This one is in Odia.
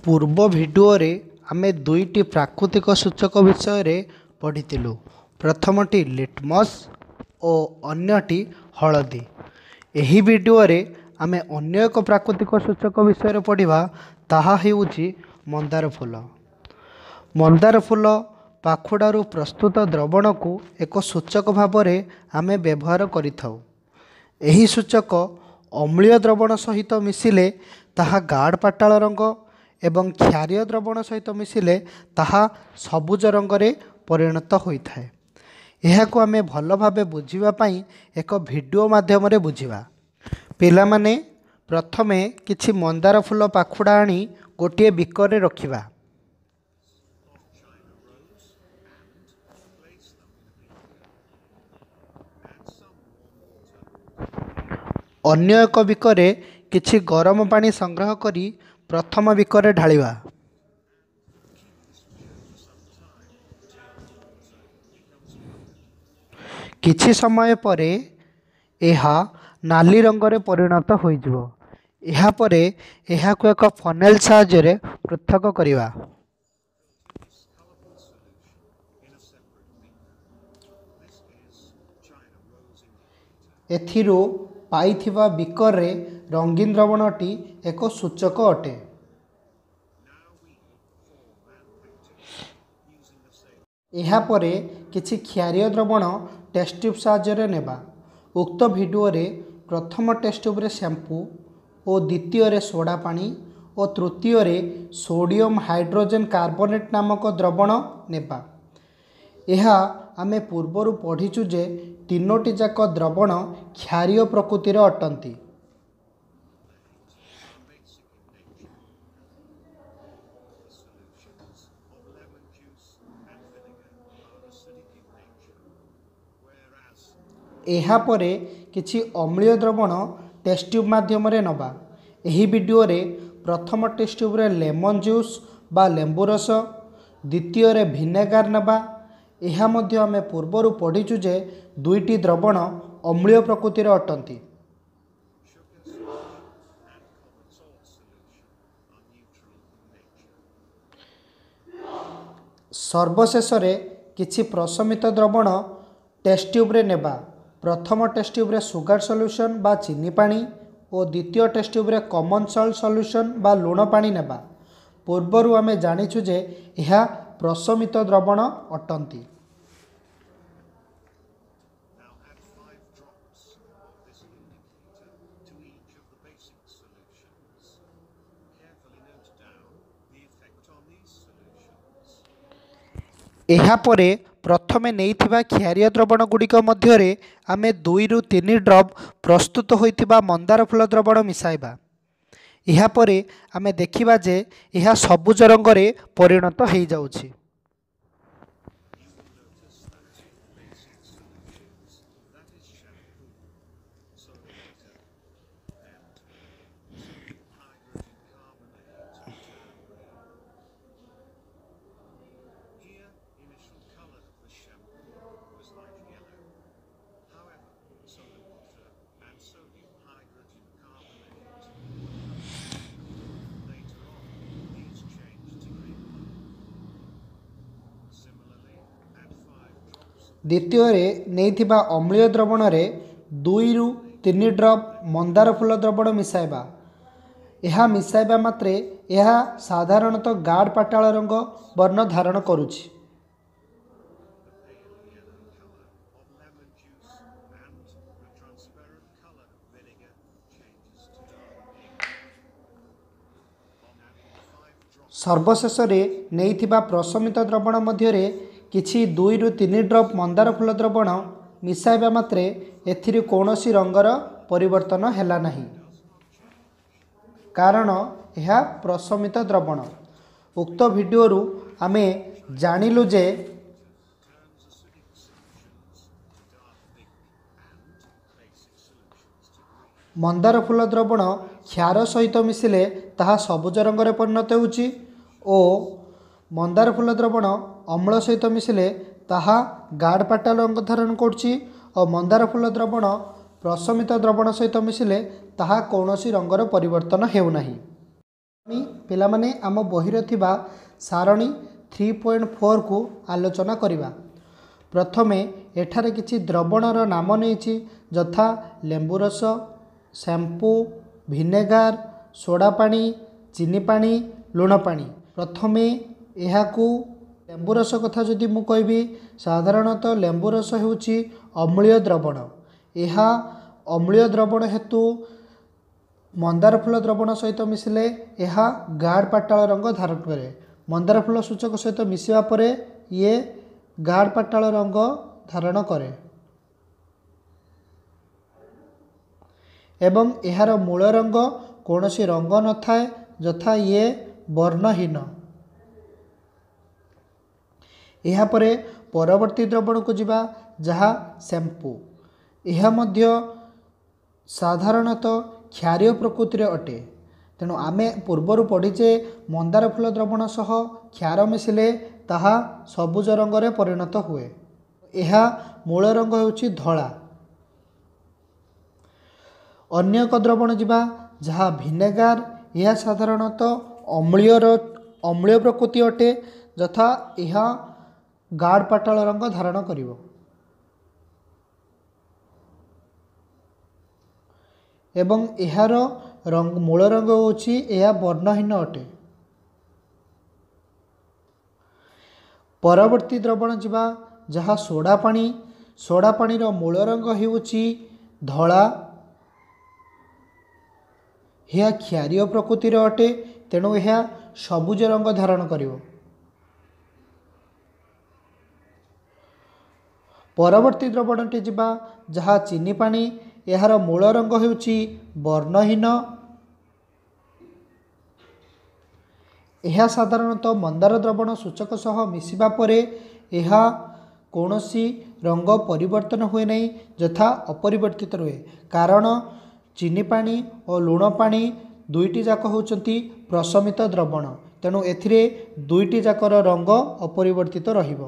ପୂର୍ବ ଭିଡ଼ିଓରେ ଆମେ ଦୁଇଟି ପ୍ରାକୃତିକ ସୂଚକ ବିଷୟରେ ପଢ଼ିଥିଲୁ। ପ୍ରଥମଟି ଲିଟମସ୍ ଓ ଅନ୍ୟଟି ହଳଦୀ। ଏହି ଭିଡ଼ିଓରେ ଆମେ ଅନ୍ୟ ଏକ ପ୍ରାକୃତିକ ସୂଚକ ବିଷୟରେ ପଢ଼ିବା, ତାହା ହେଉଛି ମନ୍ଦାର ଫୁଲ। ମନ୍ଦାର ଫୁଲ ପାଖୁଡ଼ାରୁ ପ୍ରସ୍ତୁତ ଦ୍ରବଣକୁ ଏକ ସୂଚକ ଭାବରେ ଆମେ ବ୍ୟବହାର କରିଥାଉ। ଏହି ସୂଚକ ଅମ୍ଳୀୟ ଦ୍ରବଣ ସହିତ ମିଶିଲେ ତାହା ଗାଢ଼ ପାଟଳ ରଙ୍ଗ ଏବଂ କ୍ଷାରୀୟ ଦ୍ରବଣ ସହିତ ମିଶିଲେ ତାହା ସବୁଜ ରଙ୍ଗରେ ପରିଣତ ହୋଇଥାଏ। ଏହାକୁ ଆମେ ଭଲ ଭାବେ ବୁଝିବା ପାଇଁ ଏକ ଭିଡ଼ିଓ ମାଧ୍ୟମରେ ବୁଝିବା। ପିଲାମାନେ, ପ୍ରଥମେ କିଛି ମନ୍ଦାର ଫୁଲ ପାଖୁଡ଼ା ଆଣି ଗୋଟିଏ ବିକରରେ ରଖିବା। ଅନ୍ୟ ଏକ ବିକରେ କିଛି ଗରମ ପାଣି ସଂଗ୍ରହ କରି ପ୍ରଥମ ବିକରେ ଢାଳିବା। କିଛି ସମୟ ପରେ ଏହା ନାଲି ରଙ୍ଗରେ ପରିଣତ ହୋଇଯିବ। ଏହାପରେ ଏହାକୁ ଏକ ଫନେଲ୍ ସାହାଯ୍ୟରେ ପୃଥକ କରିବା। ଏଥିରୁ ପାଇଥିବା ବିକରରେ ରଙ୍ଗୀନ ଦ୍ରବଣଟି ଏକ ସୂଚକ ଅଟେ। ଏହାପରେ କିଛି କ୍ଷାରୀୟ ଦ୍ରବଣ ଟେଷ୍ଟ ଟ୍ୟୁବ୍ ସାହାଯ୍ୟରେ ନେବା। ଉକ୍ତ ଭିଡ଼ିଓରେ ପ୍ରଥମ ଟେଷ୍ଟ ଟ୍ୟୁବ୍ରେ ଶ୍ୟାମ୍ପୁ ଓ ଦ୍ୱିତୀୟରେ ସୋଡ଼ା ପାଣି ଓ ତୃତୀୟରେ ସୋଡ଼ିୟମ୍ ହାଇଡ୍ରୋଜେନ୍ କାର୍ବୋନେଟ୍ ନାମକ ଦ୍ରବଣ ନେବା। ଏହା ଆମେ ପୂର୍ବରୁ ପଢ଼ିଛୁ ଯେ ତିନୋଟି ଯାକ ଦ୍ରବଣ କ୍ଷାରୀୟ ପ୍ରକୃତିର ଅଟନ୍ତି। ଏହାପରେ କିଛି ଅମ୍ଳୀୟ ଦ୍ରବଣ ଟେଷ୍ଟ ଟ୍ୟୁବ୍ ମାଧ୍ୟମରେ ନେବା। ଏହି ଭିଡ଼ିଓରେ ପ୍ରଥମ ଟେଷ୍ଟ ଟ୍ୟୁବ୍ରେ ଲେମନ୍ ଜୁସ୍ ବା ଲେମ୍ବୁ ରସ, ଦ୍ୱିତୀୟରେ ଭିନେଗାର ନେବା। ଏହା ମଧ୍ୟ ଆମେ ପୂର୍ବରୁ ପଢ଼ିଛୁ ଯେ ଦୁଇଟି ଦ୍ରବଣ ଅମ୍ଳୀୟ ପ୍ରକୃତିର ଅଟନ୍ତି। ସର୍ବଶେଷରେ କିଛି ପ୍ରଶମିତ ଦ୍ରବଣ ଟେଷ୍ଟ ଟ୍ୟୁବ୍ରେ ନେବା। ପ୍ରଥମ ଟେଷ୍ଟ ଟ୍ୟୁବ୍ରେ ସୁଗାର ସଲ୍ୟୁସନ୍ ବା ଚିନି ପାଣି ଓ ଦ୍ୱିତୀୟ ଟେଷ୍ଟ ଟ୍ୟୁବ୍ରେ କମନ୍ ସଲ୍ଟ ସଲ୍ୟୁସନ୍ ବା ଲୁଣ ପାଣି ନେବା। ପୂର୍ବରୁ ଆମେ ଜାଣିଛୁ ଯେ ଏହା ପ୍ରଶମିତ ଦ୍ରବଣ ଅଟନ୍ତି। ଏହାପରେ ପ୍ରଥମେ ନେଇଥିବା କ୍ଷାରୀୟ ଦ୍ରବଣ ଗୁଡ଼ିକ ମଧ୍ୟରେ ଆମେ 2ରୁ 3 ଡ୍ରପ୍ ପ୍ରସ୍ତୁତ ହୋଇଥିବା ମନ୍ଦାର ଫୁଲ ଦ୍ରବଣ ମିଶାଇବା। ଏହାପରେ ଆମେ ଦେଖିବା ଯେ ଏହା ସବୁଜ ରଙ୍ଗରେ ପରିଣତ ହୋଇଯାଉଛି। ଦ୍ୱିତୀୟରେ ନେଇଥିବା ଅମ୍ଳୀୟ ଦ୍ରବଣରେ 2ରୁ 3 ଡ୍ରପ୍ ମନ୍ଦାର ଫୁଲ ଦ୍ରବଣ ମିଶାଇବା। ଏହା ମିଶାଇବା ମାତ୍ରେ ଏହା ସାଧାରଣତଃ ଗାଢ଼ ପାଟଳ ରଙ୍ଗ ବର୍ଣ୍ଣ ଧାରଣ କରୁଛି। ସର୍ବଶେଷରେ ନେଇଥିବା ପ୍ରଶମିତ ଦ୍ରବଣ ମଧ୍ୟରେ କିଛି 2ରୁ 3 ଡ୍ରପ୍ ମନ୍ଦାର ଫୁଲ ଦ୍ରବଣ ମିଶାଇବା ମାତ୍ରେ ଏଥିରେ କୌଣସି ରଙ୍ଗର ପରିବର୍ତ୍ତନ ହେଲା ନାହିଁ, କାରଣ ଏହା ପ୍ରଶମିତ ଦ୍ରବଣ। ଉକ୍ତ ଭିଡ଼ିଓରୁ ଆମେ ଜାଣିଲୁ ଯେ ମନ୍ଦାର ଫୁଲ ଦ୍ରବଣ କ୍ଷାର ସହିତ ମିଶିଲେ ତାହା ସବୁଜ ରଙ୍ଗରେ ପରିଣତ ହେଉଛି ଓ ମନ୍ଦାର ଫୁଲ ଦ୍ରବଣ ଅମ୍ଳ ସହିତ ମିଶିଲେ ତାହା ଗାଢ଼ ପାଟଳ ରଙ୍ଗ ଧାରଣ କରୁଛି ଓ ମନ୍ଦାର ଫୁଲ ଦ୍ରବଣ ପ୍ରଶମିତ ଦ୍ରବଣ ସହିତ ମିଶିଲେ ତାହା କୌଣସି ରଙ୍ଗର ପରିବର୍ତ୍ତନ ହେଉନାହିଁ। ପିଲାମାନେ, ଆମ ବହିରେ ଥିବା ସାରଣୀ 3.4କୁ ଆଲୋଚନା କରିବା। ପ୍ରଥମେ ଏଠାରେ କିଛି ଦ୍ରବଣର ନାମ ନେଇଛି, ଯଥା ଲେମ୍ବୁ ରସ, ଶ୍ୟାମ୍ପୁ, ଭିନେଗାର, ସୋଡ଼ା ପାଣି, ଚିନି ପାଣି, ଲୁଣ ପାଣି। ପ୍ରଥମେ ଏହାକୁ ଲେମ୍ବୁ ରସ କଥା ଯଦି ମୁଁ କହିବି, ସାଧାରଣତଃ ଲେମ୍ବୁ ରସ ହେଉଛି ଅମ୍ଳୀୟ ଦ୍ରବଣ। ଏହା ଅମ୍ଳୀୟ ଦ୍ରବଣ ହେତୁ ମନ୍ଦାର ଫୁଲ ଦ୍ରବଣ ସହିତ ମିଶିଲେ ଏହା ଗାଢ଼ ପାଟଳ ରଙ୍ଗ ଧାରଣ କରେ। ମନ୍ଦାର ଫୁଲ ସୂଚକ ସହିତ ମିଶିବା ପରେ ଇଏ ଗାଢ଼ ପାଟଳ ରଙ୍ଗ ଧାରଣ କରେ ଏବଂ ଏହାର ମୂଳ ରଙ୍ଗ କୌଣସି ରଙ୍ଗ ନଥାଏ, ଯଥା ଇଏ ବର୍ଣ୍ଣହୀନ। ଏହାପରେ ପରବର୍ତ୍ତୀ ଦ୍ରବଣକୁ ଯିବା, ଯାହା ଶ୍ୟାମ୍ପୁ। ଏହା ମଧ୍ୟ ସାଧାରଣତଃ କ୍ଷାରୀୟ ପ୍ରକୃତିର ଅଟେ। ତେଣୁ ଆମେ ପୂର୍ବରୁ ପଢ଼ିଛେ, ମନ୍ଦାର ଫୁଲ ଦ୍ରବଣ ସହ କ୍ଷାର ମିଶିଲେ ତାହା ସବୁଜ ରଙ୍ଗରେ ପରିଣତ ହୁଏ। ଏହା ମୂଳ ରଙ୍ଗ ହେଉଛି ଧଳା। ଅନ୍ୟ ଏକ ଦ୍ରବଣ ଯିବା, ଯାହା ଭିନେଗାର। ଏହା ସାଧାରଣତଃ ଅମ୍ଳୀୟ ପ୍ରକୃତି ଅଟେ, ଯଥା ଏହା ଗାଢ଼ ପାଟଳ ରଙ୍ଗ ଧାରଣ କରିବ ଏବଂ ଏହାର ରଙ୍ଗ ମୂଳ ରଙ୍ଗ ହେଉଛି ଏହା ବର୍ଣ୍ଣହୀନ ଅଟେ। ପରବର୍ତ୍ତୀ ଦ୍ରବଣ ଯିବା, ଯାହା ସୋଡ଼ା ପାଣି। ସୋଡ଼ା ପାଣିର ମୂଳ ରଙ୍ଗ ହେଉଛି ଧଳା। ଏହା କ୍ଷାରୀୟ ପ୍ରକୃତିର ଅଟେ, ତେଣୁ ଏହା ସବୁଜ ରଙ୍ଗ ଧାରଣ କରିବ। ପରବର୍ତ୍ତୀ ଦ୍ରବଣଟି ଯିବା, ଯାହା ଚିନି ପାଣି। ଏହାର ମୂଳ ରଙ୍ଗ ହେଉଛି ବର୍ଣ୍ଣହୀନ। ଏହା ସାଧାରଣତଃ ମନ୍ଦାର ଦ୍ରବଣ ସୂଚକ ସହ ମିଶିବା ପରେ ଏହା କୌଣସି ରଙ୍ଗ ପରିବର୍ତ୍ତନ ହୁଏ ନାହିଁ, ଯଥା ଅପରିବର୍ତ୍ତିତ ରୁହେ, କାରଣ ଚିନି ପାଣି ଓ ଲୁଣ ପାଣି ଦୁଇଟି ଯାକ ହେଉଛନ୍ତି ପ୍ରଶମିତ ଦ୍ରବଣ। ତେଣୁ ଏଥିରେ ଦୁଇଟି ଯାକର ରଙ୍ଗ ଅପରିବର୍ତ୍ତିତ ରହିବ।